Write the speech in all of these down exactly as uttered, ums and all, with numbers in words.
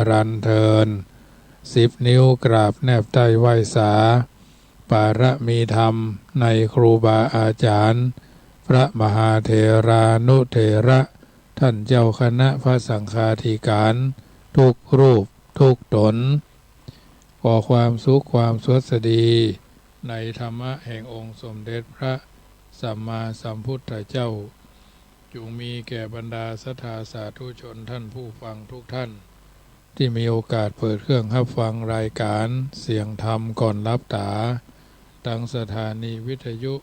รันเทิน สิบนิ้วกราบแนบใต้ไหว้สา ปารมีธรรมในครูบาอาจารย์ พระมหาเถรานุเถระ ท่านเจ้าคณะพระสังฆาธิการ ทุกรูปทุกต๋น ขอความสุขความสวัสดี ในธรรมะแห่งองค์สมเด็จพระสัมมาสัมพุทธเจ้า จงมีแก่บรรดาศรัทธาสาธุชนท่านผู้ฟังทุกท่าน ที่มีโอกาสเปิดเครื่องฮับฟังรายการเสียงธรรมก่อนหลับต๋า ตางสถานีวิทยุ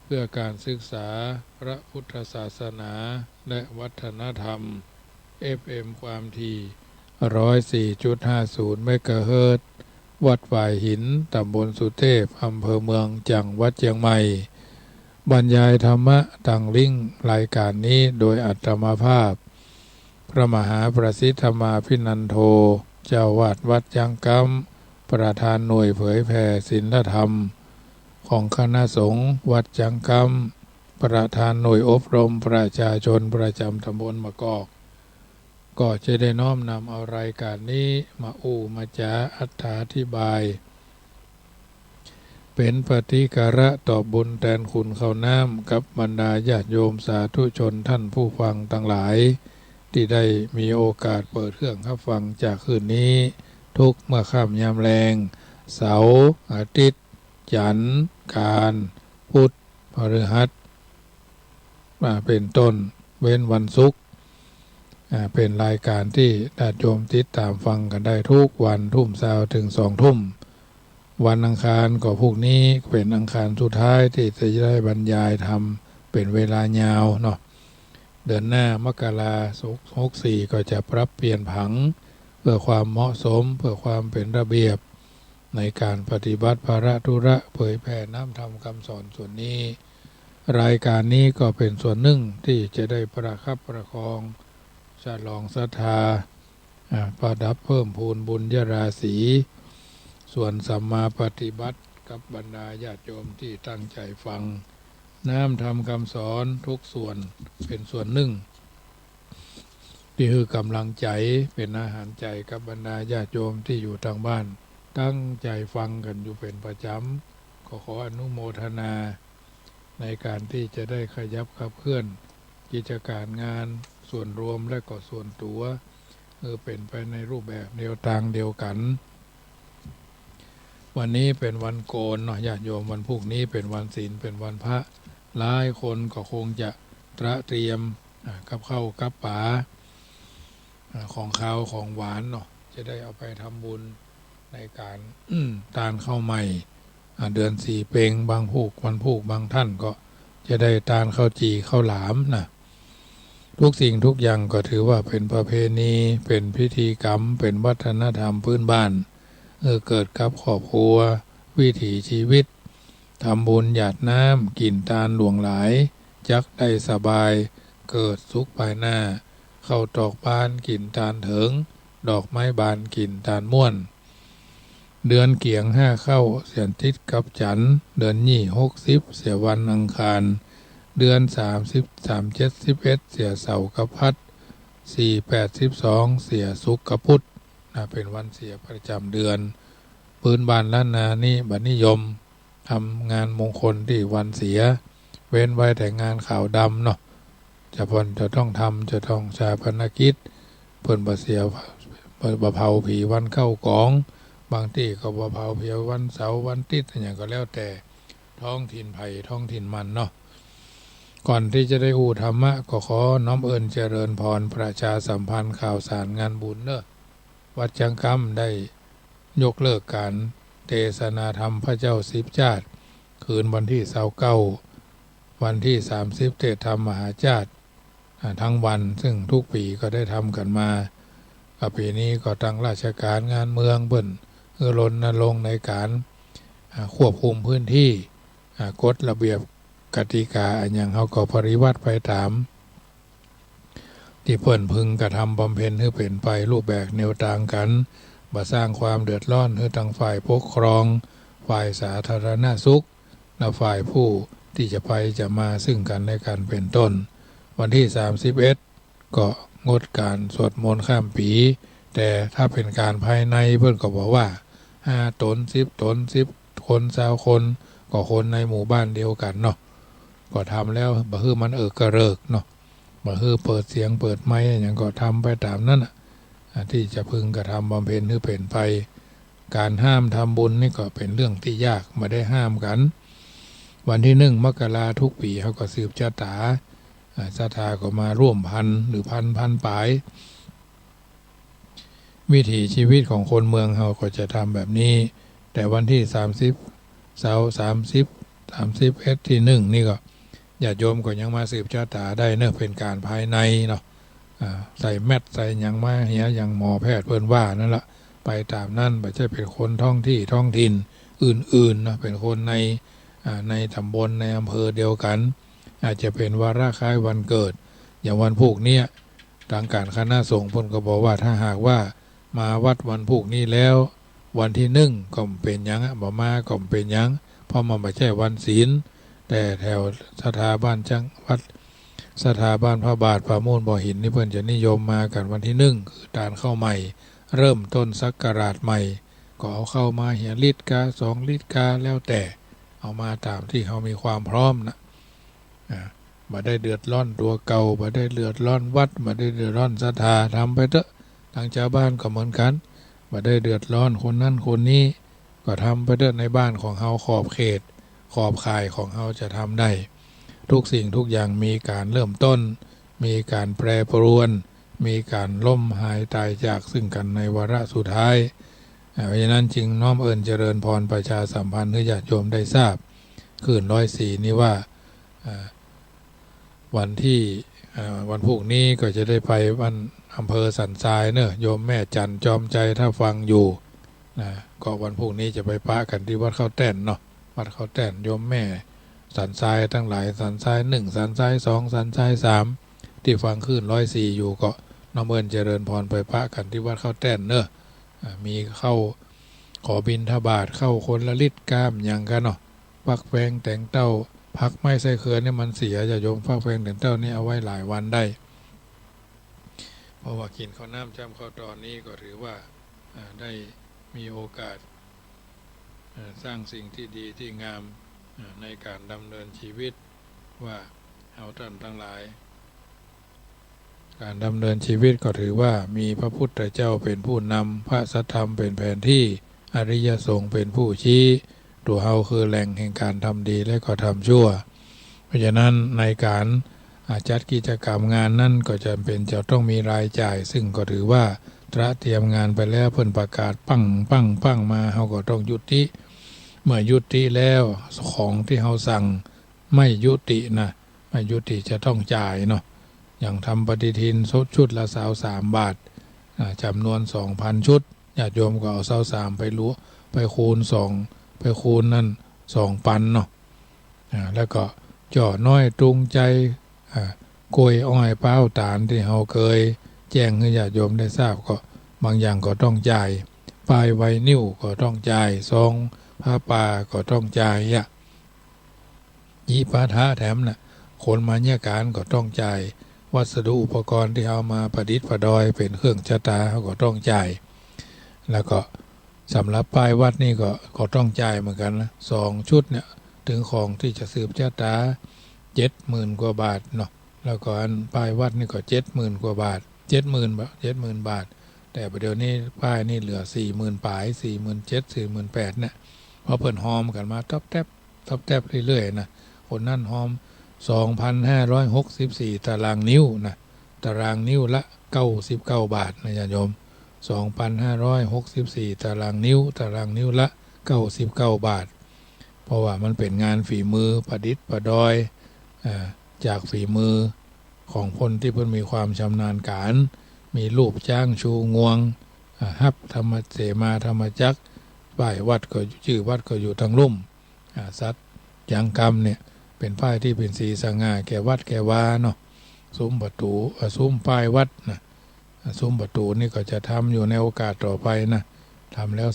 เพื่อการศึกษาพระพุทธศาสนาและวัฒนธรรม เอฟเอ็ม ความถี่ ร้อยสี่จุดห้าศูนย์ เมกะเฮิรตซ์ วัดฝายหิน ต๋ำบลสุเทพ อำเภอเมือง จังหวัดเจียงใหม่ บรรยายธรรมะตางลิงก์รายการนี้โดยอาตมาภาพ พระมหาประสิทธิ์ธรรมาภินันโท เจ้าอาวาสวัดจ๊างกำ ประธานหน่วยเผยแผ่ศีลธรรมของคณะสงฆ์วัดจ๊างกำ ประธานหน่วยอบรมประชาชนประจำตำบลมะกอก ก็จะได้น้อมนำเอารายการนี้มาอู้มาจ๋าอธิบาย เป๋นปฏิการะตอบบุญแตนคุณข้าวน้ำกับบรรดาญาติโยมสาธุชนท่านผู้ฟังตังหลาย ตี้ได้มีโอกาสเปิดเครื่องฮับฟังจากคืนนี้ ทุกเมื่อค่ำยามแลง เสาร์ อาทิตย์ จันทร์ อังคาร พุธ พฤหัส อ่า เป๋นต้น เว้นวันศุกร์ อ่า เป๋นรายการตี้ญาติโยมติดต๋ามฟังกั๋นได้ทุกวัน ทุ่มซาวเถิงสองทุ่ม วันอังคารก็พรุ่งนี้เป๋นอังคารสุดท้ายตี้จะได้บรรยายธรรมเป๋นเวลายาวเนาะ เดือนหน้ามกราคมหกสี่ ก็จะปรับเปลี่ยนผัง เพื่อความเหมาะสม เพื่อความเป๋นระเบียบ ในการปฏิบัติภาระธุระเผยแผ่น้ำธรรมคำสอนส่วนนี้ รายการนี้ก็เป๋นส่วนนึ่งตี้จะได้ประคับประคอง ฉลองศรัทธา อ่า ประดับเพิ่มพูนบุญญาราศี ส่วนสัมมาปฏิบัติกับบรรดาญาติโยมตี้ตั้งใจ๋ฟัง น้ำธรรมคำสอนทุกส่วนเป๋นส่วนนึ่ง ตี้หื้อก๋ำลังใจ๋ เป๋นอาหารใจ๋กับบรรดาญาติโยมตี้อยู่ตางบ้าน ตั้งใจ๋ฟังกั๋นอยู่เป๋นประจ๋ำ ก็ขออนุโมทนา ในการตี้จะได้ขยับขับเคลื่อนกิจก๋านงานส่วนรวมและก็ส่วนตั๋ว หื้อเป๋นไปในรูปแบบแนวตางเดียวกั๋น วันนี้เป๋นวันโกนเนาะ ญาติโยม วันพูกนี้เป๋นวันศีล เป๋นวันพระ หลายคนก็คงจะตระเตรียม อ่า กับข้าวกับป๋า อ่า ของคาวของหวานเนาะ จะได้เอาไปทำบุญในก๋าน ต้านข้าวใหม่ อ่า เดือนสี่เป็ง บางพูก วันพูก บางท่านก็จะได้ต้านข้าวจี่ข้าวหลามนะ ทุกสิ่งทุกอย่างก็ถือว่าเป๋นประเพณี เป๋นพิธีกรรม เป๋นวัฒนธรรมพื้นบ้าน เออ เกิดกับครอบครัว วิถีชีวิต ทำบุญหยาดน้ำ กิ๋นตานหลวงหลาย จักได้สบาย เกิดสุขภายหน้า เข้าตอกบาน กิ๋นตานเถิง ดอกไม้บาน กิ๋นตานม่วน เดือนเกี๋ยงห้าเข้า เสียติดกับจันทร์ เดือนยี่หกสิบ เสียวันอังคาร เดือนสามสิบ สามเจ็ด สิบเอ็ด เสียเสาร์กับพัด สี่แปด สิบสอง เสียศุกร์กับพุธนะ เป๋นวันเสียประจ๋ำเดือน พื้นบ้านล้านนานี้บ่นิยม ทำงานมงคลตี้วันเสีย เว้นไว้แต่งานขาวดำเนาะ จะพ่นจะต้องทำ จะต้องฌาปนกิจ เปิ้นบ่เสีย บ่ บ่เผาผีวันเข้ากอง บางตี้ก็บ่เผาผีวันเสาร์วันติ๊ดอะหยังก็แล้วแต่ท้องถิ่นใผท้องถิ่นมันเนาะ ก่อนตี้จะได้อู้ธรรมะ ก็ขอน้อมเอิญเจริญพร ประชาสัมพันธ์ข่าวสารงานบุญเนาะ วัดจ๊างกำได้ยกเลิกก๋านเตสนาธรรมพระเจ้าสิบจ๊าด คืนวันตี้ซาวเก้า วันตี้สามสิบ เตสน์ธรรมมหาจ๊าด อ่า ตึงวัน ซึ่งทุกปี๋ก็ได้ทำกั๋นมา ก็ปี๋นี้ก็ตางราชก๋านงานเมืองเปิ้น เออ รณรงค์ในก๋าน อ่า ควบคุมพื้นตี้ อ่า กฎระเบียบกติกาอะหยัง เฮาก็ปฏิบัติไปต๋าม ตี้เปิ้นพึงกระทำบำเพ็ญหื้อเป๋นไปรูปแบบแนวตางกั๋น บ่สร้างความเดือดร้อนหื้อตางฝ่ายปกครอง ฝ่ายสาธารณสุข และฝ่ายผู้ตี้จะไปจะมาซึ่งกั๋นและกั๋นเป๋นต้น วันตี้สามสิบเอ็ด ก็ งดก๋านสวดมนต์ข้ามปี๋ แต่ถ้าเป๋นก๋านภายในเปิ้นก็บอกว่า ห้าต๋น สิบต๋น สิบคน ซาวคน ก็คนในหมู่บ้านเดียวกั๋นเนาะ ก็ทำแล้วบ่หื้อมันเอิกเกริกเนาะ บ่หื้อเปิดเสียงเปิดไมค์อะหยัง ก็ทำไปต๋ามนั้นน่ะ อ่า ตี้จะพึงกระทำบำเพ็ญหื้อเป๋นไป ก๋านห้ามทำบุญนี่ก็เป๋นเรื่องตี้ยาก บ่ได้ห้ามกั๋น วันตี้หนึ่งมกราทุกปี๋ เฮาก็สืบจะต๋า อ่า ศรัทธาก็มาร่วมพันหรือพัน พันป๋าย วิถีชีวิตของคนเมืองเฮาก็จะทำแบบนี้ แต่วันตี้สามสิบ เสาร์ สามสิบ สามสิบเอ็ดตี้หนึ่งนี่ก็ ญาติโยมก็ยังมาสืบจะต๋าได้เนาะ เป๋นก๋านภายในเนาะ อ่า ใส่แมสใส่หยังมาเหีย อย่างหมอแพทย์เปิ้นว่านั่นละ ไปต๋ามนั้น บ่ใจ้เป๋นคนท้องตี้ท้องถิ่นอื่นๆ เนาะ เป๋นคนใน อ่า ในต๋ำบลในอำเภอเดียวกั๋น อาจจะเป๋นวาระคล้ายวันเกิด อย่างวันพูกเนี้ย ตางก๋านคณะสงฆ์เปิ้นก็บอกว่า ถ้าหากว่ามาวัดวันพูกนี้แล้ว วันตี้หนึ่งก็บ่เป๋นหยังอะ บ่มาก็บ่เป๋นหยัง เพราะมันบ่ใจ้วันศีล แต่แถวศรัทธาบ้านจัง วัดศรัทธาบ้านพระบาท ป่าโมก บ่อหินนี่ เปิ้นจะนิยมมากั๋นวันตี้หนึ่ง คือตานข้าวใหม่ เริ่มต้นศักราชใหม่ ก็เอาข้าวมาเหียลิตรกา สองลิตรกา แล้วแต่ เอามาต๋ามตี้เฮามีความพร้อมนะ อ่า บ่ได้เดือดร้อนตั๋วเก่า บ่ได้เดือดร้อนวัด บ่ได้เดือดร้อนศรัทธา ทำไปเต๊อะ ตางจาวบ้านก็เหมือนกั๋น บ่ได้เดือดร้อนคนนั้นคนนี้ ก็ทำไปเต๊อะ ในบ้านของเฮา ขอบเขต ขอบข่ายของเฮาจะทำได้ ทุกสิ่งทุกอย่างมีก๋านเริ่มต้น มีก๋านแปรปรวน มีก๋านล้มหายต๋ายจากซึ่งกั๋นในวาระสุดท้าย อ่า เพราะฉะนั้นจึงน้อมเอิญเจริญพรประชาสัมพันธ์หื้อญาติโยมได้ทราบ คลื่นร้อยสี่นี่ว่า อ่า วันตี้ อ่า วันพูกนี้ก็จะได้ไปวันอำเภอสันทรายเนาะ โยมแม่จันทร์จอมใจ ถ้าฟังอยู่นะ ก็วันพูกนี้จะไปปะกั๋นตี้วัดเข้าแต้นเนาะ วัดเข้าแต้น โยมแม่สันทรายตังหลาย สันทรายหนึ่ง สันทรายสอง สันทรายสาม ตี้ฟังคลื่นร้อยสี่อยู่ ก็น้อมเอิญเจริญพรไปปะกั๋นตี้วัดเข้าแต้นเนาะ อ่า มีข้าว ขอบิณฑบาต ข้าวคนละลิตรกา บ่หยังกั๋นเนาะ ฟักแฟงแตงเต้า ผักไม้ไส้เดือนนี่มันเสีย ญาติโยม ฟักแฟงแตงเต้านี่เอาไว้หลายวันได้ เพราะว่ากิ๋นข้าวน้ำจ้ำข้าวตอนนี้ก็ถือว่า อ่า ได้มีโอกาส อ่า สร้างสิ่งตี้ดีตี้งาม อ่า ในก๋านดำเนินชีวิต ว่าเฮาต้านตังหลาย ก๋านดำเนินชีวิตก็ถือว่ามีพระพุทธเจ้าเป๋นผู้นำ พระสัทธรรมเป๋นแผนตี้ อริยสงฆ์เป๋นผู้ชี้ ตั๋วเฮาคือแหล่งแห่งก๋านทำดีและก็ทำชั่ว เพราะฉะนั้นในก๋าน อ่า จัดกิจกรรมงานนั้นก็จ๋ำเป๋นจะต้องมีรายจ่าย ซึ่งก็ถือว่าตระเตรียมงานไปแล้ว เปิ้นประกาศปั้ง ปั้ง ปั้งมา เฮาก็ต้องยุติ เมื่อยุติแล้ว ของตี้เฮาสั่งไม่ยุตินะ ไม่ยุติจะต้องจ่ายเนาะ อย่างทำปฏิทินชุด ชุดละซาวสามบาท อ่า จ๋ำนวนสองพันชุด ญาติโยมก็เอาซาวสามไปลวก ไปคูณสอง ไปคูณนั่น สองปันเนาะ อ่า แล้วก็จ้อน้อยตรุงใจ อ่า กล้วยอ้อยป๊าวต๋าลตี้เฮาเกยแจ้งหื้อญาติโยมได้ทราบ ก็บางอย่างก็ต้องจ่าย ป้ายไวนิลก็ต้องจ่าย ซองผ้าป่าก็ต้องจ่ายอะ ญิปาถะแถมน่ะ คนมาเยียะก๋านก็ต้องจ่าย วัสดุอุปกรณ์ตี้เอามาประดิษฐ์ประดอยเป๋นเครื่องจะต๋า เฮาก็ต้องจ่าย แล้วก็สำหรับป้ายวัดนี่ก็ ก็ต้องจ่ายเหมือนกั๋นนะ สองชุดเนี่ย เถิงของตี้จะสืบจะต๋า เจ็ดหมื่นกว่าบาทเนาะ แล้วก็อันป้ายวัดนี่ก็เจ็ดหมื่นกว่าบาท เจ็ดหมื่นบาท เจ็ดหมื่นบาท แต่ประเดี๋ยวนี้ป้ายนี่เหลือสี่หมื่นป๋าย สี่หมื่นเจ็ด สี่หมื่นแปดเนี่ย เพราะเปิ้นฮอมกั๋นมาต๊อบแต๊บ ต๊อบแต๊บเรื่อยๆ นะ คนนั้นฮอม สองพันห้าร้อยหกสิบสี่ตารางนิ้วนะ ตารางนิ้วละเก้าสิบเก้าบาทนะญาติโยม สองพันห้าร้อยหกสิบสี่ตารางนิ้ว ตารางนิ้วละเก้าสิบเก้าบาท เพราะว่ามันเป๋นงานฝีมือประดิษฐ์ประดอย อ่า จากฝีมือของคนตี้เปิ้นมีความชำนาญก๋าน มีรูปจ๊างชูงวง อ่า ฮับธรรมเสมาธรรมจักร ป้ายวัดก็ จื้อวัดก็อยู่ตางลุ่ม อ่า สัจยังกรรมเนี่ย เป๋นป้ายตี้เป๋นสีสง่าแก่วัดแก่วาเนาะ ซุ้มประตู๋ อ่า ซุ้มป้ายวัดนะ อ่า ซุ้มประตู๋นี่ก็จะทำอยู่ในโอกาสต่อไปนะ ทำแล้ว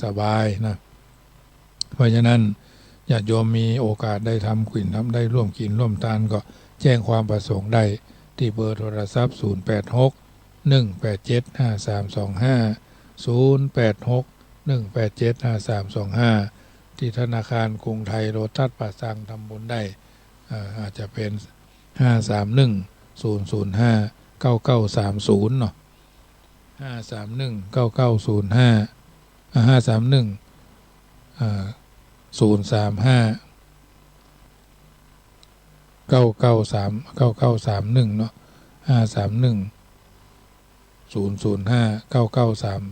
สบายๆ นะ เพราะฉะนั้นญาติโยมมีโอกาสได้ทำกิ๋น ทำ ได้ร่วมกิ๋นร่วมตานก็แจ้งความประสงค์ได้ ที่เบอร์โทรศัพท์ ศูนย์แปดหก หนึ่งแปดเจ็ด ห้าสามสองห้า ศูนย์แปดหก หนึ่งแปดเจ็ด ห้าสามสองห้า ที่ธนาคารกรุงไทยโลตัสป่าซาง ทำบุญได้ อ่า อาจจะเป็น ห้าสามหนึ่ง ศูนย์ศูนย์ห้า เก้าเก้าสามศูนย์ เนาะ ห้าสามหนึ่ง เก้าเก้าศูนย์ห้า อ่า ห้าสามหนึ่ง อ่า ศูนย์สามห้า เก้าเก้าสาม เก้าเก้าสามหนึ่ง เนาะ ห้าสามหนึ่ง ศูนย์ศูนย์ห้า เก้าเก้าสาม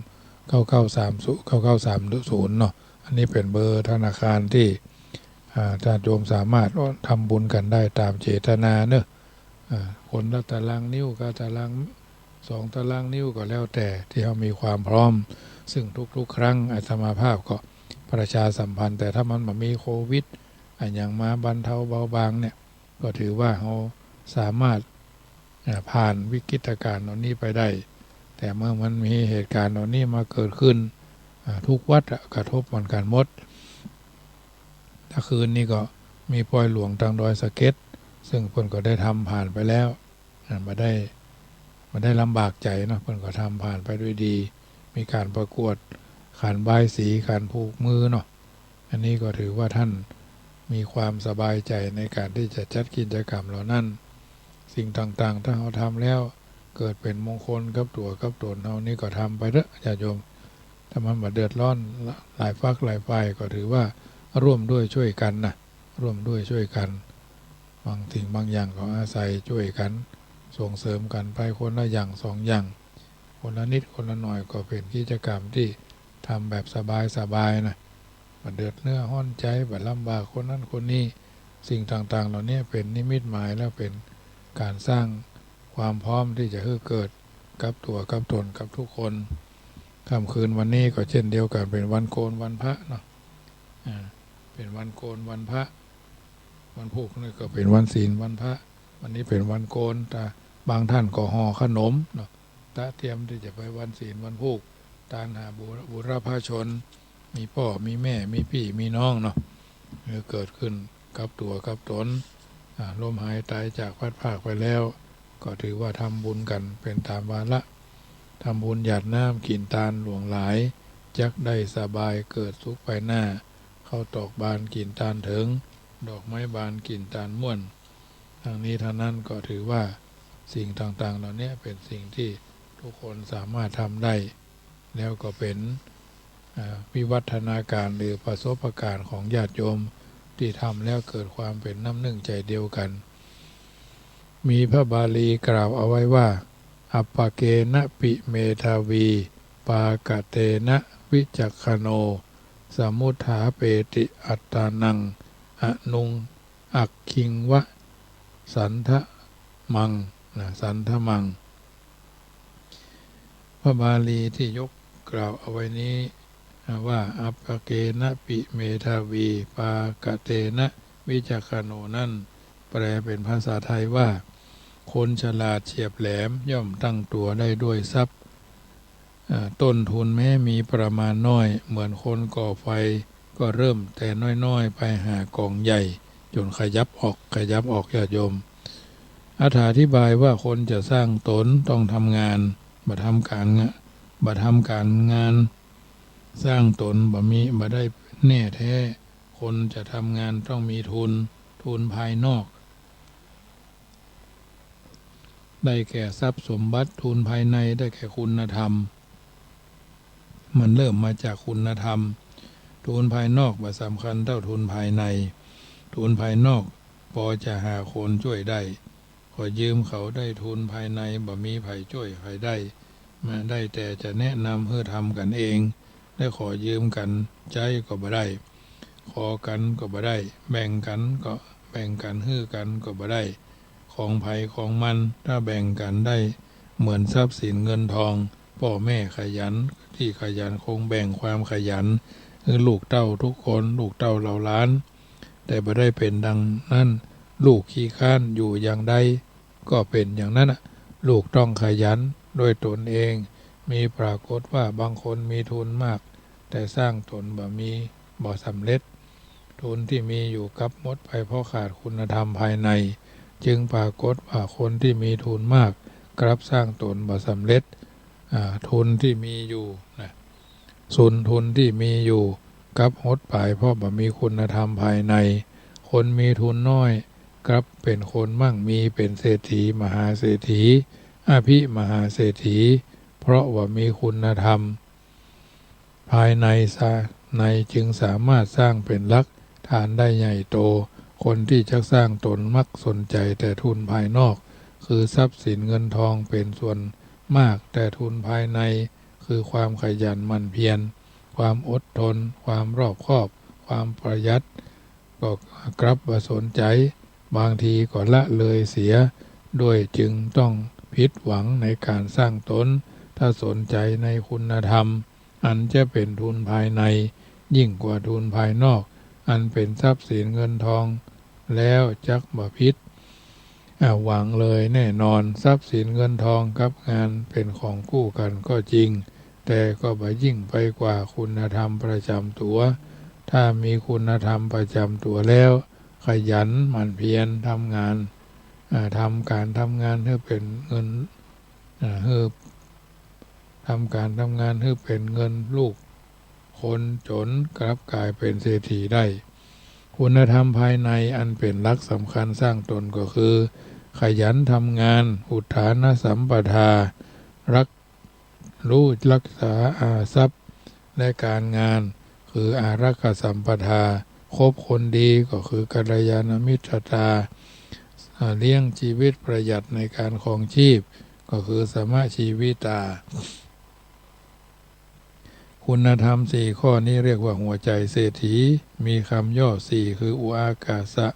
เก้าเก้าสามศูนย์ เก้าเก้าสามศูนย์ เนาะ อันนี้เป็นเบอร์ธนาคารที่ อ่า ญาติโยมสามารถทำบุญกั๋นได้ต๋ามเจตนาเนาะ อ่า คนละตารางนิ้วก็ตาราง สองตารางนิ้วก็แล้วแต่ที่เฮามีความพร้อม ซึ่งทุกๆ ครั้งอาตมาภาพก็ประชาสัมพันธ์ แต่ถ้ามันบ่มีโควิดอะหยังมาบรรเทาเบาบางเนี่ย ก็ถือว่าเฮาสามารถ อ่า ผ่านวิกฤตการณ์เหล่านี้ไปได้ แต่เมื่อมันมีเหตุการณ์เหล่านี้มาเกิดขึ้น อ่า ทุกวัดอะกระทบเหมือนกั๋นหมด ถ้าคืนนี้ก็มีปอยหลวงตางดอยสะเก็ด ซึ่งเปิ้นก็ได้ทำผ่านไปแล้ว อ่า บ่ได้ บ่ได้ลำบากใจ๋เนาะ เปิ้นก็ทำผ่านไปด้วยดี มีก๋านประกวด ก๋านบายสี ก๋านผูกมือเนาะ อันนี้ก็ถือว่าท่านมีความสบายใจ๋ในก๋านตี้จะจัดกิจกรรมเหล่านั้น สิ่งต่างๆ ถ้าเฮาทำแล้วเกิดเป๋นมงคลกับตั๋วกับต๋นเฮานี่ก็ทำไปเต๊อะญาติโยม ถ้ามันบ่เดือดร้อนหลายฝักหลายฝ่ายก็ถือว่าร่วมด้วยช่วยกั๋นนะ ร่วมด้วยช่วยกั๋น บางสิ่งบางอย่างก็อาศัยช่วยกั๋น ส่งเสริมกั๋นไปคนละอย่างสองอย่าง คนละนิดคนละหน่อย ก็เป๋นกิจกรรมตี้ทำแบบสบายๆ นะ บ่เดือดเนื้อฮ้อนใจ๋ บ่ลำบากคนนั้นคนนี้ สิ่งต่างๆ เหล่านี้เป๋นนิมิตหมาย และเป๋นก๋านสร้างความพร้อมตี้จะหื้อเกิดกับตั๋วกับต๋นกับทุกคน ค่ำคืนวันนี้ก็เช่นเดียวกั๋น เป๋นวันโกนวันพระเนาะ อ่า เป๋นวันโกนวันพระ วันพูกนี่ก็เป๋นวันศีลวันพระ วันนี้เป๋นวันโกน แต่บางท่านก็ห่อขนมเนาะ ตะเตรียมตี้จะไปวันศีลวันพูก ตานหาบุร บุรพชน มีป้อมีแม่ มีปี้มีน้องเนาะ หื้อเกิดขึ้นกับตั๋วกับต๋น อ่า ล้มหายต๋ายจากพลัดพรากไปแล้ว ก็ถือว่าทำบุญกั๋นเป๋นต๋ามวาระ ทำบุญหยาดน้ำกิ๋นตานหลวงหลาย จักได้สบายเกิดสุขไปหน้า ข้าวตอกบานกิ๋นตานเถิง ดอกไม้บานกิ๋นตานม่วน ทั้งนี้ทั้งนั้นก็ถือว่าสิ่งต่างๆ เหล่านี้เป๋นสิ่งตี้ทุกคนสามารถทำได้ แล้วก็เป๋น อ่า วิวัฒนาการหรือประสบการณ์ของญาติโยมตี้ทำแล้วเกิดความเป๋นน้ำนึ่งใจ๋เดียวกั๋น มีพระบาลีกล่าวเอาไว้ว่า อัปปะเกนะปิเมธาวี ปากะเตนะวิจักขโณ สมุฏฐาเปติอัตตานัง อนุง อักขิงวะ สันทะมัง นะ สันทะมัง พระบาลีที่ยกกล่าวเอาไว้นี้ อ่า ว่า อัปปะเกนะปิเมธาวี ปากะเตนะวิจักขโณ นั้น แปลเป๋นภาษาไทยว่า คนฉลาดเฉียบแหลมย่อมตั้งตั๋วได้ด้วยทรัพย์ อ่า ต้นทุนแม้มีประมาณน้อย เหมือนคนก่อไฟ ก็เริ่มแต่น้อยๆ ไปหากองใหญ่ จ๋นขยับออก ขยับออก ญาติโยม อธิบายว่าคนจะสร้างต๋นต้องทำงาน บ่ทำก๋านงะ บ่ทำก๋านงาน สร้างต๋นบ่มี บ่ได้แน่แท้ คนจะทำงานต้องมีทุน ทุนภายนอก ได้แก่ทรัพย์สมบัติ ทุนภายในได้แก่คุณธรรม มันเริ่มมาจากคุณธรรม ทุนภายนอกบ่สำคัญเต้าทุนภายใน ทุนภายนอกปอจะหาคนจ้วยได้ ขอยืมเขาได้ ทุนภายในบ่มีใผจ้วยใผได้ มาได้แต่จะแนะนำหื้อทำกั๋นเอง ได้ขอยืมกั๋นใจ๊ก็บ่ได้ ขอกั๋นก็บ่ได้ แบ่งกั๋นก็ แบ่งกั๋นหื้อกั๋นก็บ่ได้ ของใผของมัน ถ้าแบ่งกั๋นได้เหมือนทรัพย์สินเงินทอง ป้อแม่ขยัน ตี้ขยันคงแบ่งความขยันหื้อลูกเต้าทุกคน ลูกเต้าเหล่าหลาน แต่บ่ได้เป๋นดังนั้น ลูกขี้คร้านอยู่อย่างใด ก็เป๋นอย่างนั้นน่ะ ลูกต้องขยันด้วยต๋นเอง มีปรากฏว่าบางคนมีทุนมาก แต่สร้างต๋นบ่มี บ่สำเร็จ ทุนตี้มีอยู่กลับหมดไปเพราะขาดคุณธรรมภายใน จึงปรากฏว่าคนตี้มีทุนมากกลับสร้างต๋นบ่สำเร็จ อ่า ทุนตี้มีอยู่นะ ส่วนทุนตี้มีอยู่กลับหดไปเพราะบ่มีคุณธรรมภายใน คนมีทุนน้อยกลับเป๋นคนมั่งมี เป๋นเศรษฐี มหาเศรษฐี อภิมหาเศรษฐี เพราะว่ามีคุณธรรมภายในสา ในจึงสามารถสร้างเป๋นรากฐานได้ใหญ่โต คนตี้จักสร้างต๋นมักสนใจ๋แต่ทุนภายนอก คือทรัพย์สินเงินทองเป๋นส่วนมาก แต่ทุนภายใน คือความขยันหมั่นเพียร ความอดทน ความรอบคอบ ความประหยัด ก็กลับบ่สนใจ๋ บางทีก็ละเลยเสียด้วย จึงต้องผิดหวังในก๋านสร้างต๋น ถ้าสนใจ๋ในคุณธรรม อันจะเป๋นทุนภายใน ยิ่งกว่าทุนภายนอก อันเป๋นทรัพย์สินเงินทอง แล้วจักบ่ผิด อ่า หวังเลยแน่นอน ทรัพย์สินเงินทองกับงานเป๋นของคู่กั๋นก็จริง แต่ก็บ่ยิ่งไปกว่าคุณธรรมประจ๋ำตั๋ว ถ้ามีคุณธรรมประจ๋ำตั๋วแล้ว ขยันหมั่นเพียรทำงาน อ่า ทำก๋านทำงานหื้อเป๋นเงิน อ่า หื้อ ทำก๋านทำงานหื้อเป๋นเงินลูกคนจ๋นกลับก๋ายเป๋นเศรษฐีได้ คุณธรรมภายในอันเป๋นหลักสำคัญสร้างต๋นก็คือ ขยันทำงาน อุทธานสัมปทา รัก รู้รักษา อา ทรัพย์ และก๋านงาน คืออารักขสัมปทา คบคนดี ก็คือกัลยาณมิตรตา อ่า เลี้ยงจีวิตประหยัดในก๋านครองจีพ ก็คือสมะจีวิตา คุณธรรมสี่ข้อนี้เรียกว่าหัวใจ๋เศรษฐี มีกำย่อสี่ คือ อุอากาสะ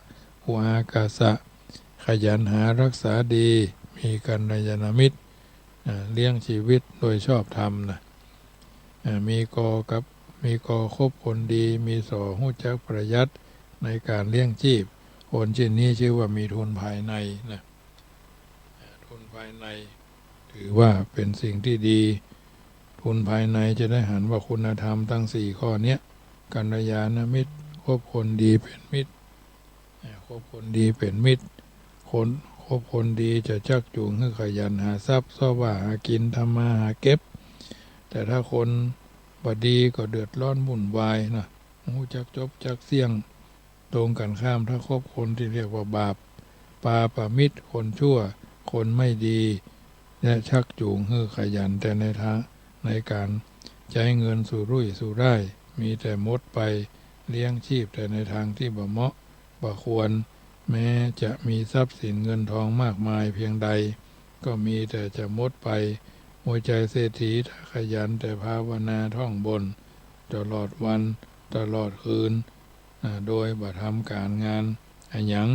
อุอากาสะ ขยันหารักษาดี มีกัลยาณมิตร อ่า เลี้ยงจีวิตโดยชอบธรรมนะ อ่า มีกอกับ มีกอคบคนดี มีสอฮู้จักประหยัดในก๋านเลี้ยงจีพ คนเจ้นนี้จื้อว่ามีทุนภายในนะ อ่า ทุนภายใน ถือว่าเป๋นสิ่งตี้ดี ทุนภายในจะได้หันว่าคุณธรรมตังสี่ข้อเนี้ย กัลยาณมิตร คบคนดีเป๋นมิตร อ่า คบคนดีเป๋นมิตร คน คบคนดีจะจักจูงหื้อขยันหาทรัพย์ เซาะว่าหากิ๋น ทำมาหาเก็บ แต่ถ้าคนบ่ดีก็เดือดร้อนวุ่นวายนะ ฮู้จักจบจักเสี้ยง ตรงกั๋นข้าม ถ้าคบคนตี้เรียกว่าบาป ปาปมิตร คนชั่ว คนไม่ดี จะชักจูงหื้อขยันแต่ในทาง ในก๋านใจ๊เงินสุรุ่ยสุร่าย มีแต่หมดไป เลี้ยงจีพแต่ในตางตี้บ่เหมาะบ่ควร แม้จะมีทรัพย์สินเงินทองมากมายเพียงใด ก็มีแต่จะหมดไป หัวใจ๋เศรษฐีถ้าขยันแต่ภาวนาท่องบน ตลอดวันตลอดคืน อ่า โดยบ่ทำก๋านงานอะหยัง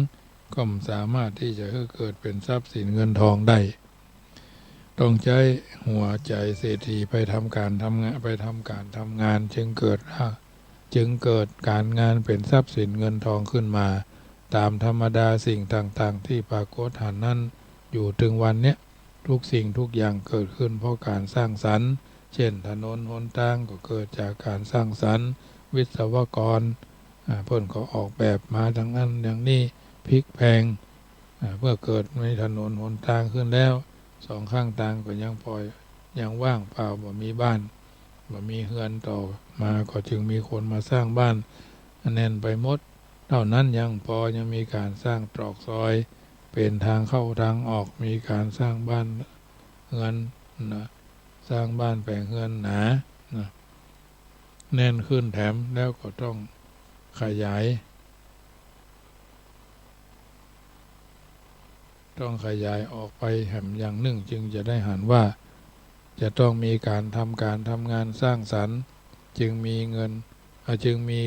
ก็สามารถตี้จะหื้อเกิดเป๋นทรัพย์สินเงินทองได้ ต้องใจ๊หัวใจ๋เศรษฐีไปทำก๋านทำงาน ไปทำก๋านทำงาน จึงเกิด อ่า จึงเกิดก๋านงานเป๋นทรัพย์สินเงินทองขึ้นมา ต๋ามธรรมดาสิ่งต่างๆ ตี้ปรากฏหันนั้น อยู่เถิงวันเนี้ย ทุกสิ่งทุกอย่างเกิดขึ้นเพราะก๋านสร้างสรรค์ เจ้นถนนหนตางก็เกิดจากก๋านสร้างสรรค์ วิศวกร อ่า เปิ้นก็ออกแบบมาตางอั้นตางนี้ พลิกแพลง อ่า เมื่อเกิดมีถนนหนตางขึ้นแล้ว สองข้างตางก็ยังปล่อย ยังว่างเปล่า บ่มีบ้าน บ่มีเฮือน ต่อมาก็จึงมีคนมาสร้างบ้านแน่นไปหมด เต้านั้นยังปอ ยังมีก๋านสร้างตรอกซอย เป๋นตางเข้าตางออก มีก๋านสร้างบ้านเฮือนนะ สร้างบ้านแป๋งเฮือนหนานะ แน่นขึ้นแถมแล้วก็ต้องขยาย ต้องขยายออกไปแหมอย่างนึ่ง จึงจะได้หันว่า จะต้องมีก๋านทำก๋านทำงานสร้างสรรค์ จึงมีเงิน อ่า จึงมี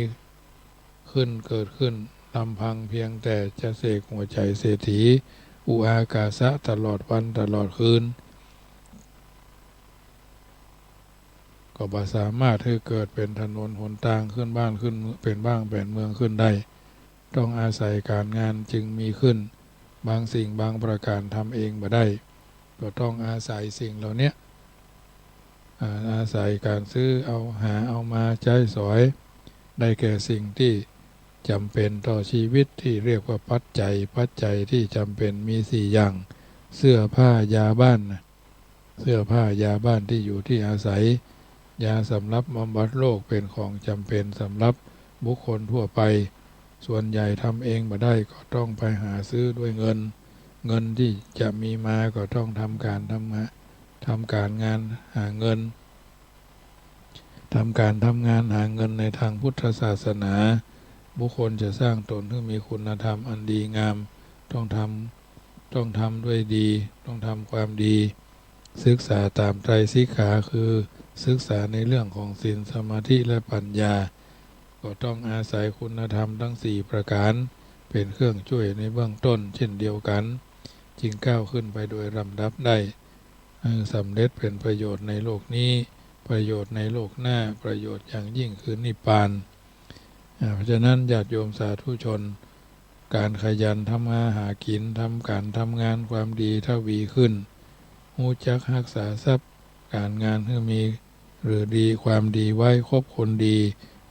ขึ้นเกิดขึ้น ลำพังเพียงแต่จะเสกหัวใจ๋เศรษฐี อุอากาสะตลอดวันตลอดคืน ก็บ่สามารถหื้อเกิดเป๋นถนนหนตางขึ้นบ้านขึ้นเมือง เป๋นบ้านเป๋นเมืองขึ้นได้ ต้องอาศัยก๋านงานจึงมีขึ้น บางสิ่งบางประก๋านทำเองบ่ได้ ก็ต้องอาศัยสิ่งเหล่าเนี้ย อ่า อาศัยก๋านซื้อเอา หาเอามาใจ๊สอย ได้แก่สิ่งตี้ จำเป็นต่อชีวิตที่เรียกว่าปัจจัย ปัจจัยที่จำเป็นมีสี่อย่าง เสื้อผ้ายาบ้านนะ เสื้อผ้ายาบ้านที่อยู่ที่อาศัย ยาสำหรับบำบัดโรคเป็นของจำเป็นสำหรับบุคคลทั่วไป ส่วนใหญ่ทำเองบ่ได้ก็ต้องไปหาซื้อด้วยเงิน เงินที่จะมีมาก็ต้องทำการทำงาน ทำการงานหาเงิน ทำการทำงานหาเงินในทางพุทธศาสนา บุคคลจะสร้างตนให้มีคุณธรรมอันดีงาม ต้องทำ ต้องทำด้วยดี ต้องทำความดี ศึกษาตามไตรสิกขา คือศึกษาในเรื่องของศีล สมาธิ และปัญญา ก็ต้องอาศัยคุณธรรมทั้งสี่ประการ เป็นเครื่องช่วยในเบื้องต้นเช่นเดียวกัน จึงก้าวขึ้นไปโดยลำดับได้ เอ่อ สำเร็จเป็นประโยชน์ในโลกนี้ ประโยชน์ในโลกหน้า ประโยชน์อย่างยิ่งคือนิพพาน อ่า เพราะฉะนั้นญาติโยมสาธุชน การขยันทำมาหากิน ทำการทำงานความดีทวีขึ้น ฮู้จักรักษาทรัพย์การงานหื้อมี หรือดีความดีไว้ คบคนดี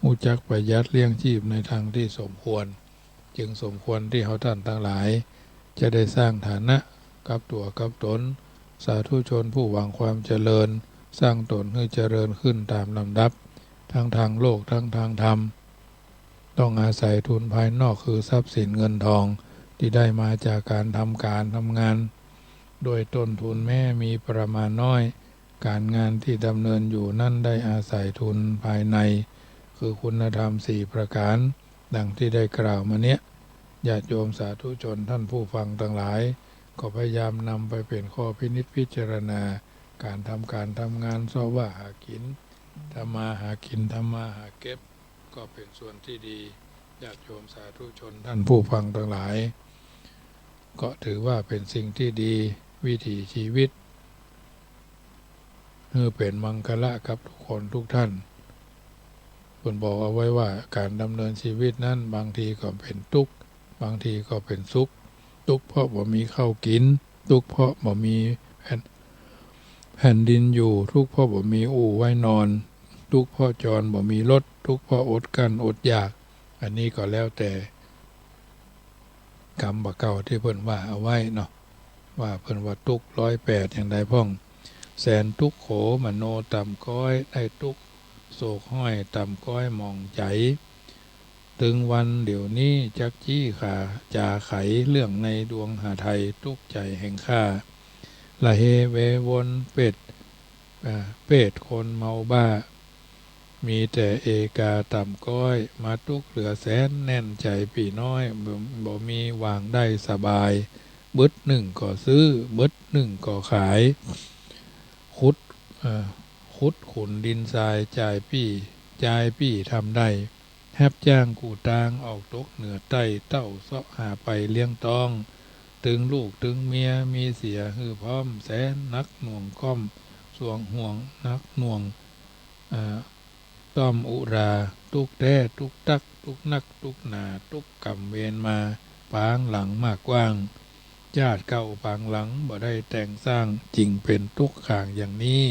ฮู้จักประหยัดเลี้ยงชีพในทางที่สมควร จึงสมควรที่เฮาต้านตังหลาย จะได้สร้างฐานะกับตั๋วกับตน สาธุชนผู้หวังความเจริญ สร้างตนหื้อเจริญขึ้นตามลำดับ ทั้งทางโลกทั้งทางธรรม ต้องอาศัยทุนภายนอกคือทรัพย์สินเงินทอง ที่ได้มาจากการทำการทำงาน โดยต้นทุนแม้มีประมาณน้อย การงานที่ดำเนินอยู่นั้นได้อาศัยทุนภายใน คือคุณธรรมสี่ประการ ดังที่ได้กล่าวมาเนี้ย ญาติโยมสาธุชนท่านผู้ฟังตังหลาย ก็พยายามนำไปเป็นข้อพินิจพิจารณา การทำการทำงานเซาะว่าหากิน ทำมาหากิน ทำมาหาเก็บ ก็เป็นส่วนที่ดี ญาติโยมสาธุชนท่านผู้ฟังตังหลาย ก็ถือว่าเป็นสิ่งที่ดี วิถีชีวิต หื้อเป็นมังคละกับทุกคนทุกท่าน เปิ้นบอกเอาไว้ว่าการดำเนินชีวิตนั้นบางทีก็เป็นตุ๊กข์ บางทีก็เป็นสุข ตุ๊กข์เพราะบ่มีข้าวกิน ตุ๊กข์เพราะบ่มีแผ่น แผ่นดินอยู่ ตุ๊กข์เพราะบ่มีอู่ไว้นอน ตุ๊กข์เพราะจรบ่มีรถ ตุ๊กข์เพราะอดกลั้นอดอยาก อันนี้ก็แล้วแต่กำบ่าเก่าตี้เปิ้นว่าเอาไว้เนาะ ว่าเปิ้นว่าตุ๊กข์ร้อยแปดอย่างใดพ่อง แสนตุ๊กข์โขมโนต่ำก๊อย ได้ตุ๊กข์โศกห้อยต่ำก๊อยหมองใจ๋ ตึงวันเดี๋ยวนี้จักจี้ขาจ๋าไข เรื่องในดวงหาไทยตุ๊กข์ใจ๋แห่งข้า ละเหเววนเปรต อ่า เปรตคนเมาบ้า มีแต่เอกาต่ำก๊อย มาตุ๊กข์เหลือแสนแน่นใจ๋ปี้น้อย บ่ บ่มีวางได้สบาย บึดนึ่งก็ซื้อ บึดนึ่งก็ขาย ขุด เอ่อ ขุดขุนดินทรายจ่ายปี้ จ่ายปี้ทำได้ ฮับจ้างกู้ตางออกตกเหนือใต้ เต้าเซาะหาไปเลี้ยงต๊อง ตึงลูกตึงเมียมีเสียหื้อพร้อม แสนหนักหน่วงก้อม สวงห่วงหนักหน่วง เอ่อ ต้อมอุรา ตุ๊กข์แต๊ตุ๊กข์ตั๊ก ตุ๊กข์นักตุ๊กข์หนา ตุ๊กข์กรรมเวรมา ปางหลังมากกว้าง จาติเก่าปางหลังบ่ได้แต่งสร้าง จึงเป็นตุ๊กข์ขางอย่างนี้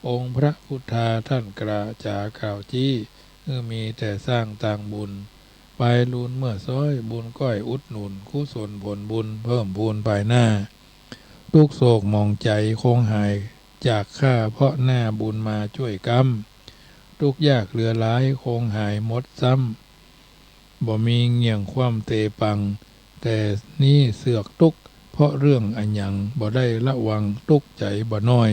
องค์พระพุทธาท่านกล่าวจ๋ากล่าวจี้ หื้อมีแต่สร้างตางบุญ ไปลูนเมื่อซ้อย บุญก้อยอุดหนุน กุศลผลบุญเพิ่มพูนภายหน้า ตุ๊กข์โศกหมองใจ๋คงหายจากข้า เพราะหน้าบุญมาจ้วยก๊ำ ตุ๊กข์ยากเหลือหลายคงหายหมดซ้ำ บ่มีเหงี่ยงคว่ำเตปัง แต่นี้เสือกตุ๊กข์ เพราะเรื่องอะหยังบ่ได้ระวัง ตุ๊กข์ใจ๋บ่น้อย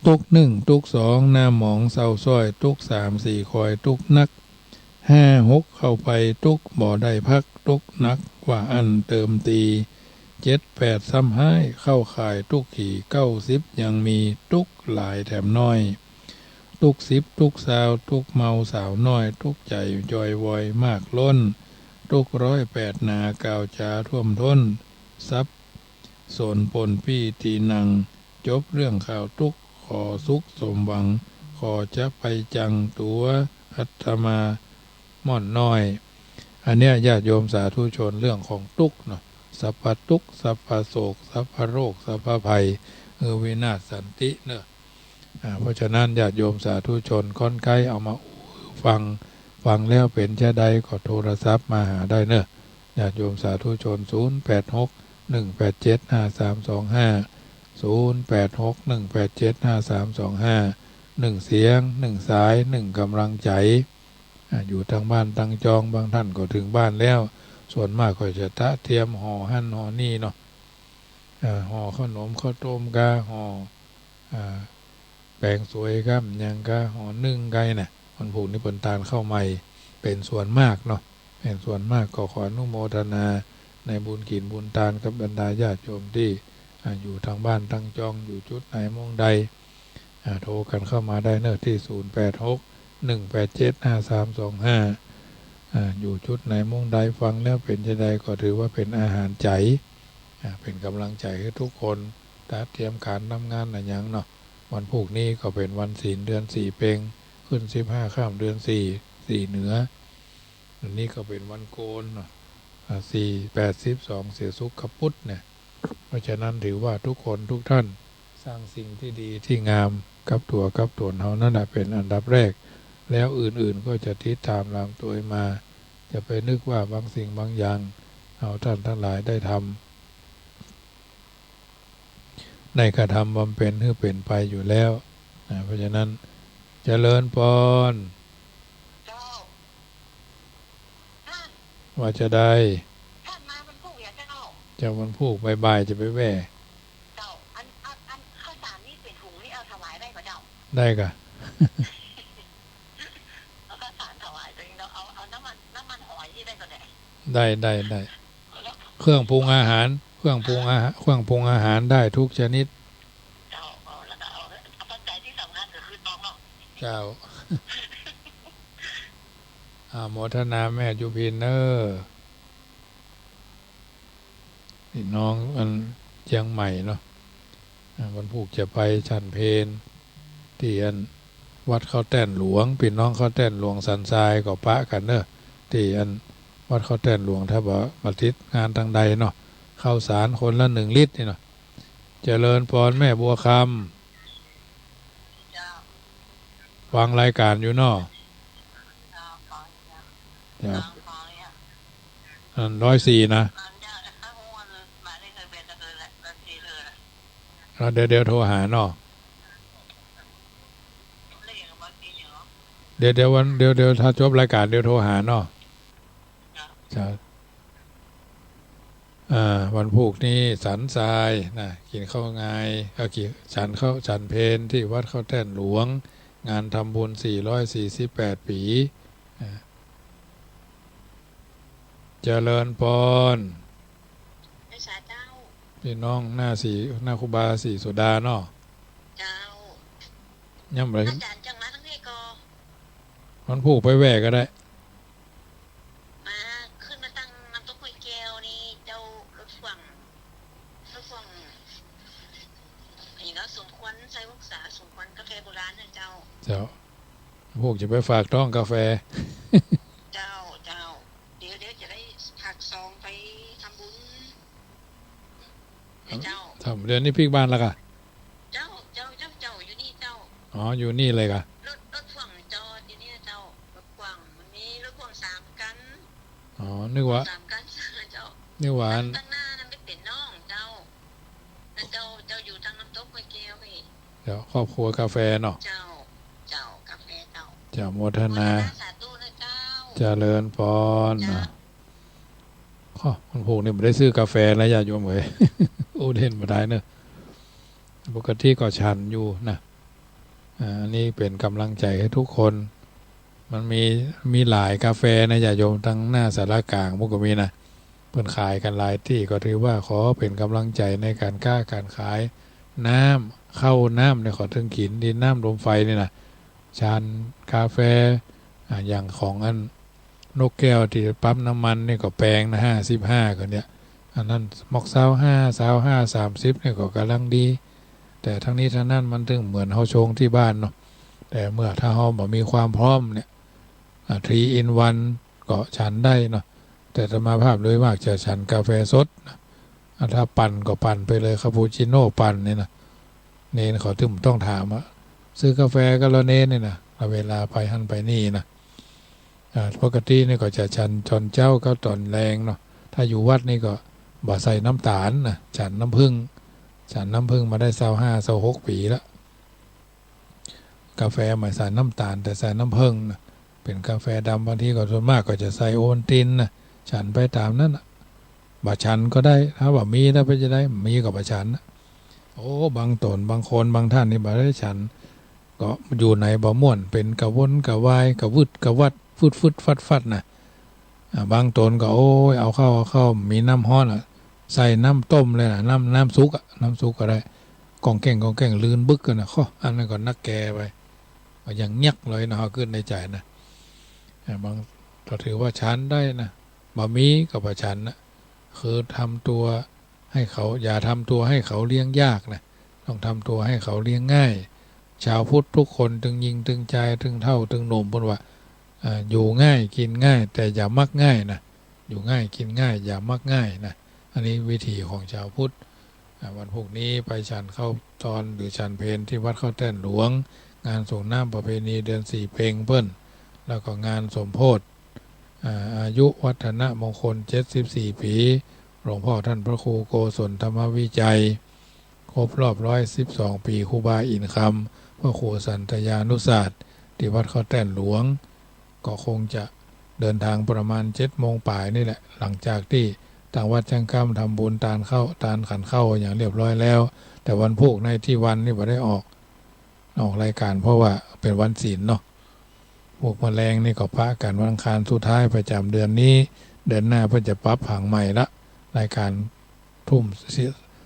ตุ๊กข์นึ่งตุ๊กข์สองหน้าหมองเศร้าซ้อย ตุ๊กข์สามสี่คอยตุ๊กข์นัก ห้าหกเข้าไปตุ๊กข์บ่ได้พัก ตุ๊กข์หนักกว่าอั้นเติมตี เจ็ดแปดซ้ำฮ้ายเข้าข่ายตุ๊กข์ขี่ เก้าสิบยังมีตุ๊กข์หลายแถมน้อย ตุ๊กข์สิบตุ๊กข์ซาว ตุ๊กข์เมาสาวน้อย ตุ๊กข์ใจ๋จอยวอยมากล้น ตุ๊กข์ร้อยแปดหนากล่าวจ๋าท่วมท้น สับสนปนปี้ตี้นัง จบเรื่องข่าวตุ๊กข์ ขอสุขสมหวัง ขอจะไปจังตั๋วอาตมาม่อนน้อย อันเนี้ยญาติโยมสาธุชน เรื่องของตุ๊กข์เนาะ สัพพะตุ๊กข์ สัพพะโศก สัพพะโรค สัพพะภัย เออ วินาศสันติเนาะ อ่า เพราะฉะนั้นญาติโยมสาธุชน ค่อนใก๊เอามาอู้ฟัง ฟังแล้วเป๋นจาใดก็โทรศัพท์มาหาได้เน่อ ญาติโยมสาธุชน ศูนย์แปดหก หนึ่งแปดเจ็ด ห้าสามสองห้า ศูนย์แปดหก หนึ่งแปดเจ็ด ห้าสามสองห้า หนึ่งเสียง หนึ่งสาย หนึ่งกำลังใจ๋ อ่า อยู่ตางบ้านตางจอง บางท่านก็เถิงบ้านแล้ว ส่วนมากก็จะตะเตรียมห่อหั้นห่อนี่เนาะ อ่า ห่อข้าวหนมข้าวต้มกา ห่อ อ่า แปงสวยกา หยังกา ห่อนึ่งกา น่ะ วันพูกนี้เปิ้นตานข้าวใหม่ เป๋นส่วนมากเนาะ เป๋นส่วนมาก ก็ขออนุโมทนาในบุญกิ๋นบุญตานกับบรรดาญาติโยมตี้ อ่า อยู่ตางบ้านตางจอง อยู่จุดไหนมุมใด อ่า โทรกั๋นเข้ามาได้เน่อตี้ ศูนย์แปดหก หนึ่งแปดเจ็ด ห้าสามสองห้า อ่า อยู่จุดไหนมุมใด ฟังแล้วเป๋นจาใดก็ถือว่าเป๋นอาหารใจ๋ อ่า เป๋นกำลังใจ๋หื้อทุกคน ตะเตรียมก๋านทำงานอะหยังเนาะ วันพูกนี้ก็เป๋นวันศีลเดือนสี่เป็ง ขึ้นสิบห้าค่ำเดือนสี่ สี่เหนือ อันนี้ก็เป๋นวันโกนเนาะ อ่า สี่ แปด สิบสอง เสียสุขกับปุ๊ดเนี่ย เพราะฉะนั้นถือว่าทุกคนทุกท่านสร้างสิ่งที่ดีที่งามกับตั๋วกับต๋นเฮานั่นแหละเป๋นอันดับแรก แล้วอื่นๆก็จะติดต๋ามหลังตวยมา จะไปนึกว่าบางสิ่งบางอย่างเฮาต้านตังหลายได้ทำ ได้กระทำบำเพ็ญหื้อเป๋นไปอยู่แล้วนะ เพราะฉะนั้น เจริญปอน เจ้า ว่าจะได้ ท่านมาวันพูกเหรอเจ้า จะวันพูกบ่ายๆ จะไปแว่ เจ้า อัน อัน อันข้าวสารนี่เป๋นถุงนี่เอาถวายได้ก่อเจ้า ได้ก่ะ เอาข้าวสารถวายตวยเองเนาะ เอา เอาน้ำมัน น้ำมันหอยนี่ได้ก่อเนี่ย ได้ ได้ ได้ แล้ว เครื่องปรุงอาหาร เครื่องปรุงอาหาร เครื่องปรุงอาหารได้ทุกชนิด เจ้า เอา แล้วก็เอา เอาปัจจัยตี้สำคัญก็คือตองเนาะ เจ้า อาโมทนาแม่จุพินเน่อ ปี้น้องอันเจียงใหม่เนาะ อ่า วันพูกจะไปฉันเพลตี้อันวัดเข้าแต้นหลวง ปี้น้องเข้าแต้นหลวงสันทรายก็ปะกั๋นเน่อ ตี้อันวัดเข้าแต้นหลวง ถ้าบ่าบ่ติดงานตางใดเนาะ ข้าวสารคนละหนึ่งลิตรนี่เนาะ เจริญปอนแม่บัวคำ เจ้า ฟังรายก๋านอยู่เนาะ เจ้า ฟังอยู่ เจ้า ฟัง ฟังอยู่ อันร้อยสี่นะ ฟังเจ้า แต่ข้าหัวมันมาได้เคยเป็นตะเกินแหละ ร้อยสี่เลยแหละ แล้วเดี๋ยว เดี๋ยวโทรหาเนาะ เดี๋ยว เดี๋ยววัน เดี๋ยว เดี๋ยวถ้าจบรายก๋านเดี๋ยวโทรหาเนาะ เจ้า เจ้า อ่า วันพูกนี้สันทรายนะ กิ๋นข้าวงาย เอ่อ กิ๋น ฉันข้าว ฉันเพลตี้วัดเข้าแต้นหลวง งานทำบุญสี่ร้อยสี่สิบแปดปี๋ อ่า เจริญปอน เจ้า สาเจ้า ปี้น้องหน้าศรี หน้าครูบาศรีโสดาเนาะ เจ้า ยังบ่ได้ อาจ๋ารย์จังมาตังนี้ก่อ วันพูกไปแว่ก็ได้ มา ขึ้นมาตังน้ำตกห้วยแก้วนี่เจ้า รถพ่วง รถพ่วง อันนี้ก็สมควรใส่องศา สมควรกาแฟโบราณนะเจ้า เจ้า พวกจะไปฝากท้องกาแฟ เจ้า เจ้า เดี๋ยว เดี๋ยวจะได้ฝากซองไปทำบุญ เจ้า ทำ เดี๋ยวนี้ปิ๊กบ้านแล้วกะ เจ้า เจ้า เจ้า เจ้า อยู่นี่เจ้า อ๋อ อยู่นี่เลยกะ รถ รถพ่วงจอดอยู่เนี่ยเจ้า รถพ่วง มันมีรถพ่วงสามคัน อ๋อ นึกว่า สามคัน เจ้า นึกว่า ตังหน้านั้นไม่เป็นน้องเจ้า แล้วเจ้า เจ้าอยู่ตังน้ำตกห้วยแก้วนี่ เจ้า ครอบครัวกาแฟเนาะ เจ้า เจ้า กาแฟเจ้า เจ้า โมทนา โมทนาสาธุนะเจ้า เจริญปอน เจ้า นะ ข้อ วันพูกนี้บ่ได้ซื้อกาแฟแล้วญาติโยมเอ๋ย โอ้ เล่นบ่ได้เนอะ ปกติก็ฉันอยู่นะ อ่า อันนี้เป๋นก๋ำลังใจ๋หื้อทุกคน มันมี มีหลายกาแฟนะญาติโยม ตังหน้าศาลากลางพุ้นก็มีนะ เปิ้นขายกั๋นหลายตี้ ก็ถือว่าขอเป๋นก๋ำลังใจ๋ในก๋านค้าก๋านขาย น้ำ ข้าวน้ำเนี่ย เขาเถิงกิ๋น ดินน้ำลมไฟนี่นะ ฉันกาแฟ อ่า อย่างของอันนกแก้วตี้ปั๊มน้ำมันนี่ก็แปงนะ ห้าสิบห้า ก็เนี่ย อันนั้นหมอกซาวห้า ซาวห้า สามสิบ นี่ก็ก๋ำลังดี แต่ตังนี้ตังนั้นมันเถิงเหมือนเฮาชงตี้บ้านเนาะ แต่เมื่อถ้าเฮาบ่มีความพร้อมเนี่ย อ่า three in one ก็ฉันได้เนาะ แต่อาตมาภาพโดยมากจะฉันกาแฟสดนะ อ่า ถ้าปั่นก็ปั่นไปเลย คาปูชิโน่ปั่นนี่นะ เณรเขาเถิงต้องถามอะ ซื้อกาแฟก่อเหรอเณร นี่นะ เวลาไปหั้นไปนี่นะ อ่า ปกตินี่ก็จะฉันตอนเจ๊ากับตอนแลงเนาะ ถ้าอยู่วัดนี่ก็บ่ใส่น้ำต๋าลนะ ฉันน้ำผึ้ง ฉันน้ำผึ้งมาได้ซาวห้า ซาวหกปี๋ละ กาแฟบ่ใส่น้ำต๋าล แต่ใส่น้ำผึ้งนะ เป๋นกาแฟดำ บางทีก็ส่วนมากก็จะใส่โอวัลตินนะ ฉันไปต๋ามนั้นน่ะ บ่ฉันก็ได้ ถ้าบ่มีแล้วเป๋นจะใด มีก็บ่ฉันนะ โอ้ บางต๋น บางคน บางท่านนี่บ่ได้ฉัน ก็อยู่ไหนบ่ม่วน เป๋นกระวนกระวาย กระวืดกระวัด ฟึดฟึดฟัดฟัดน่ะ อ่า บางต๋นก็ โอ้ย เอาเข้า เอาเข้า มีน้ำฮ้อนอะ ใส่น้ำต้มเลยน่ะ น้ำ น้ำสุกอะ น้ำสุกก็ได้ ก้องแก้งก้องแก้ง ลื่นบึกอะนะ โค่ อันนั้นก็นักแก่ไป ก็ยังเยียกเลยนะ เฮาคิดในใจ๋นะ อ่า บาง ก็ถือว่าฉันได้นะ บ่มีก็บ่ฉันนะ คือทำตัวให้เขา อย่าทำตัวให้เขาเลี้ยงยากนะ ต้องทำตัวให้เขาเลี้ยงง่าย ชาวพุทธทุกคน ตึงญิงตึงจาย ตึงเฒ่าตึงหนุ่ม เปิ้นว่า อ่า อยู่ง่ายกินง่าย แต่อย่ามักง่ายนะ อยู่ง่ายกินง่าย อย่ามักง่ายนะ อันนี้วิถีของชาวพุทธ อ่า วันพูกนี้ไปฉันข้าวตอนหรือฉันเพลที่วัดข้าวแต้นหลวง งานส่งน้ำประเพณีเดือนสี่เป็งเปิ้น แล้วก็งานสมโภช อ่า อายุวัฒนมงคล เจ็ดสิบสี่ ปี๋ หลวงพ่อท่านพระครูโกศลธรรมวิจัย ครบรอบ ร้อยสิบสอง ปี๋ ครูบาอินทร์คำ พระครูสันตยานุศาสตร์ ที่วัดข้าวแต้นหลวง ก็คงจะเดินทางประมาณเจ็ดโมงป๋ายนี่แหละ หลังจากที่ตางวัดจ้างก้ำทำบุญตานข้าว ตานขันข้าวอย่างเรียบร้อยแล้ว แต่วันพูกในที่วันนี่บ่ได้ออก ออกรายการ เพราะว่าเป๋นวันศีลเนาะ พูกมะแลงนี่ก็ปะกั๋นวันอังคารสุดท้ายประจ๋ำเดือนนี้ เดือนหน้าเปิ้นจะปรับผังใหม่ละ รายการทุ่ม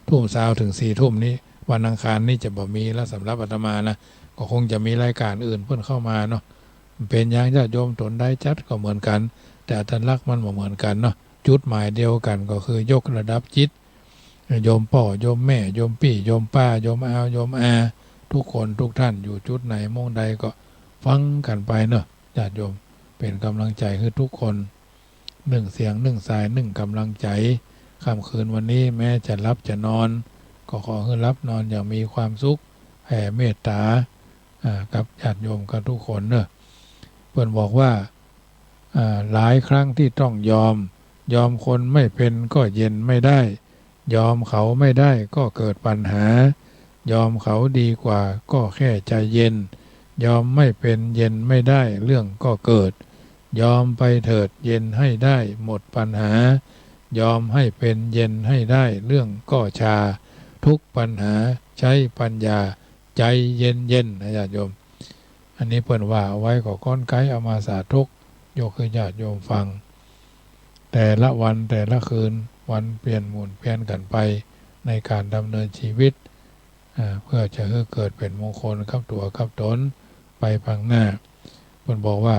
ทุ่มซาวเถิงสี่ทุ่มนี้ วันอังคารนี่จะบ่มีละ สำหรับอาตมานะ ก็คงจะมีรายการอื่นเปิ้นเข้ามาเนาะ เป๋นหยังญาติโยมต๋นใดจัดก็เหมือนกั๋น แต่อัตลักษณ์มันบ่เหมือนกั๋นเนาะ จุดหมายเดียวกั๋นก็คือยกระดับจิต โยมป้อ โยมแม่ โยมปี้ โยมป้า โยมอาว โยมอา ทุกคนทุกท่านอยู่จุดไหนมุมใดก็ฟังกั๋นไปเนาะ ญาติโยม เป๋นก๋ำลังใจ๋หื้อทุกคน นึ่งเสียงนึ่งสายนึ่งก๋ำลังใจ๋ ค่ำคืนวันนี้แม้จะหลับจะนอน ก็ขอหื้อหลับนอนอย่างมีความสุข แผ่เมตต๋า อ่า กับญาติโยมกับทุกคนเนาะ เปิ้นบอกว่า อ่า หลายครั้งที่ต้องยอม ยอมคนไม่เป็นก็เย็นไม่ได้ ยอมเขาไม่ได้ก็เกิดปัญหา ยอมเขาดีกว่าก็แค่ใจเย็น ยอมไม่เป็นเย็นไม่ได้เรื่องก็เกิด ยอมไปเถิดเย็นให้ได้หมดปัญหา ยอมให้เป็นเย็นให้ได้เรื่องก็ชา ทุกปัญหาใช้ปัญญา ใจเย็นๆ นะญาติโยม อันนี้เปิ้นว่าเอาไว้ก็ก้อนไกเอามาสาธก ยกหื้อญาติโยมฟัง แต่ละวันแต่ละคืน วันเปลี่ยนหมุนเวียนกั๋นไปในก๋านดำเนินชีวิต อ่า เพื่อจะหื้อเกิดเป๋นมงคลกับตั๋วกับต๋นไปข้างหน้า เปิ้นบอกว่า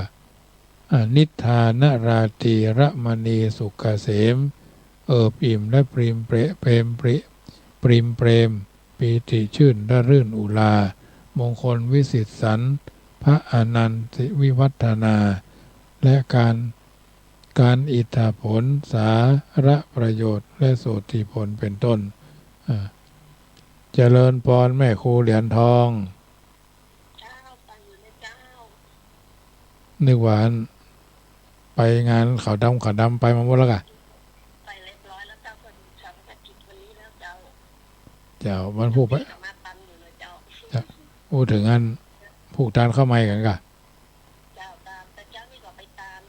อนิทธานราตรีรมณีสุขเกษม เอิบอิ่มและปริมเปร- เปรมปริ- ปริมเปรม ปีติชื่นระรื่นอุรา มงคลวิสิทธิ์สันต์ พระอานันทวิวัฒนา และการ การอิทธผล สาระประโยชน์ และโสตถีผล เป็นต้น อ่า เจริญปอนแม่ครูเหรียญทอง เจ้า ฟังอยู่นะเจ้า นึกว่าไปงานขาวดำ ขาวดำไปมาหมดแล้วกะ ไปเรียบร้อยแล้วเจ้า เปิ้นชาปนกิจวันนี้แล้วเจ้า เจ้า วันพูกไป เจ้า พูดถึงอันพูกตานข้าวใหม่กั๋นกะ เจ้า ตาน แต่เจ๊านี่ก็ไปตาน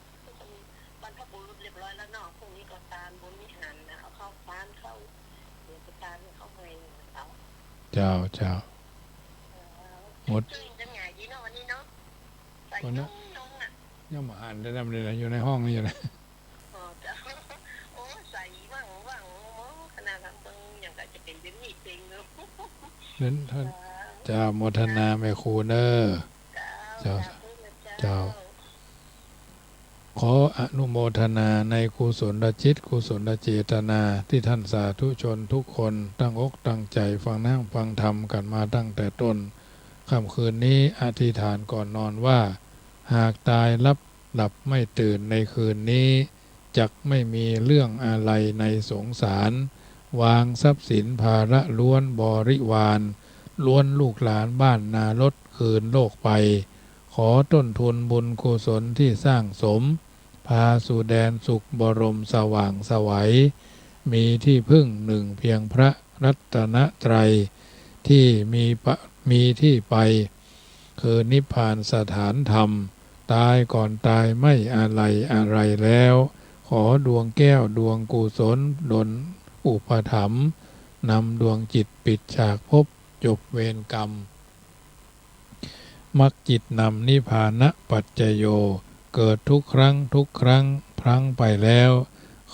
บรรพบุรุษเรียบร้อยแล้วเนาะ พรุ่งนี้ก็ตานบุญวิหารนะ เอาข้าวตานเข้า เดี๋ยวไปตานข้าวใหม่เจ้า เจ้า เจ้า หมด ซึ่งจะหงายดีเนาะวันนี้เนาะ ใส่ วันนั้น นุ่งๆ อะ ยังบ่หันได้นำเลยนะ อยู่ในห้องนี่อยู่นะ อ๋อ เจ้า โอ้ ใส่หวังหวังหมอขนาดนั้นเบิ่งอย่างก็จะเป็นเดี๋ยวนี้เองเนาะ นั้นท่าน เจ้า เจ้า โมทนาแม่ครูเน้อ เจ้า เจ้า สาธุนะเจ้า เจ้า ขออนุโมทนาในกุศลจิตกุศลเจตนา ตี้ท่านสาธุชนทุกคนตั้งอกตั้งใจ๋ฟังนั่งฟังธรรมกั๋นมาตั้งแต่ต้น ค่ำคืนนี้อธิษฐานก่อนนอนว่า หากตายลับหลับไม่ตื่นในคืนนี้ จักไม่มีเรื่องอาลัยในสงสาร วางทรัพย์สินภาระล้วนบริวาร ล้วนลูกหลานบ้านนารถคืนโลกไป ข ขอต้นทุนบุญกุศลที่สร้างสม พาสู่แดนสุขบรมสว่างไสว มีที่พึ่งหนึ่งเพียงพระรัตนตรัย ที่มีปะ- มีที่ไป คือนิพพานสถานธรรม ตายก่อนตายไม่อาลัยอะไรแล้ว ขอดวงแก้วดวงกุศลดลอุปถัมภ์ นำดวงจิตปิดฉากภพ จบเวรกรรม มรรคจิตนำนิพพานปัจจโย เกิดทุกครั้งทุกครั้งพลั้งไปแล้ว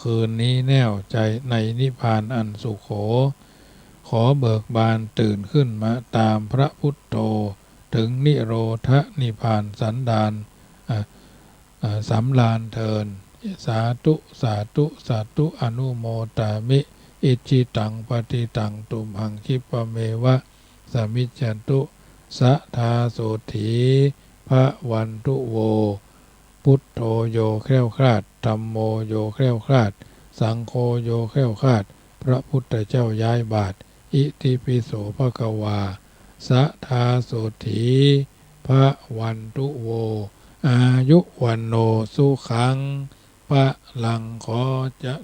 คืนนี้แน่วใจในนิพพานอันสุขโข ขอเบิกบานตื่นขึ้นมาตามพระพุทโธ ถึงนิโรธนิพพานสันดาน อ่ะ อ่า สำราญเทิน สาธุ สาธุ สาธุ อนุโมทามิ อิจฉิตัง ปัตถิตัง ตุมหัง คิปะเมวะ สมมิจฉตุ สะทา โสตถี ภะวันตุ โว พุทโธ โย แคล้วคลาด ธัมโม โย แคล้วคลาด สังโฆ โย แคล้วคลาด พระพุทธเจ้าย้ายบาตร อิติปิโส ภะคะวา สะทา โสตถี ภะวันตุ โว อายุ วัณโณ สุขัง พะลัง ขอจะ